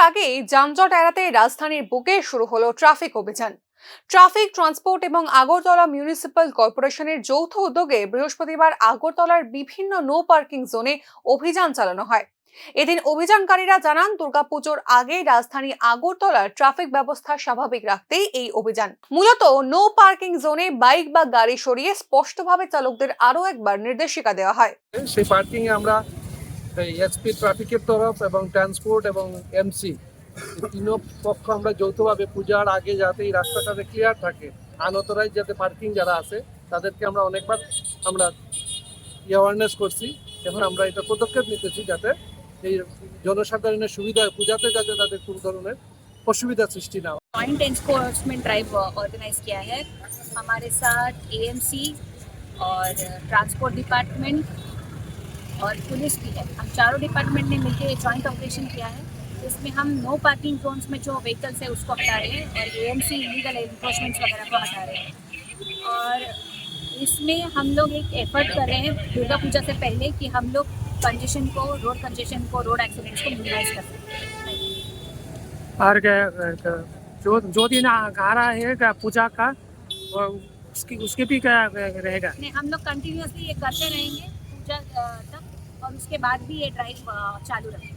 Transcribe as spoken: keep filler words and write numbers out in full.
আগেই যানজট এড়াতে রাজধানীর বুকে শুরু হলো ট্রাফিক অভিযান। ট্রাফিক, ট্রান্সপোর্ট এবং আগরতলা মিউনিসিপ্যাল কর্পোরেশনের যৌথ উদ্যোগে বৃহস্পতিবার আগরতলার বিভিন্ন নো পার্কিং জোনে অভিযান চালানো হয়। এদিন অভিযানকারীরা জানান, দুর্গাপুজোর আগে রাজধানী আগরতলার ট্রাফিক ব্যবস্থা স্বাভাবিক রাখতেই এই অভিযান। মূলত নো পার্কিং জোনে বাইক বা গাড়ি সরিয়ে স্পষ্টভাবে চালকদের আরও একবার নির্দেশিকা দেওয়া হয়। সেই পার্কিং এ আমরা এই এসপি ট্রাফিকের তরফ এবং ট্রান্সপোর্ট এবং এমসি তিনও পক্ষ আমরা যৌথভাবে পূজার আগে যাতে এই রাস্তাটাতে ক্লিয়ার থাকে, আনঅথরাইজ যাতে পার্কিং যারা আছে তাদেরকে আমরা অনেকবার আমরা অ্যাওয়ারনেস করছি। এখন আমরা এটা পদক্ষেপ নিতেছি যাতে এই জনসাধারণের সুবিধা হয়, পূজাতে যাতে তাদের কোনো ধরনের অসুবিধা সৃষ্টি না হয়। ज्वाइंट एनफोर्समेंट ड्राइव ऑर्गेनाइज किया है। हमारे साथ एएमसी और ट्रांसपोर्ट डिपार्टमेंट और पुलिस भी है। हम चारों डिपार्टमेंट ने मिलकर ये ज्वाइंट ऑपरेशन किया है। इसमें हम नो पार्किंग जोन्स में जो व्हीकल्स है उसको हटा रहे हैं और एएमसी इलीगल एनक्रोचमेंट्स वगैरह को हटा रहे हैं। और इसमें हम लोग एक एफर्ट कर रहे हैं दुर्गा पूजा से पहले कि हम लोग कंजेशन को, रोड कंजेशन को, रोड एक्सीडेंट्स को मिनिमाइज कर सकें। और क्या, क्या, जो जो दिन आ, आ रहा है क्या पूजा का, वो उसकी उसके भी क्या रहेगा? नहीं, हम लोग कंटिन्यूअसली ये करते रहेंगे पूजा अ, तक, और उसके बाद भी ये ड्राइव अ, चालू रखेंगे।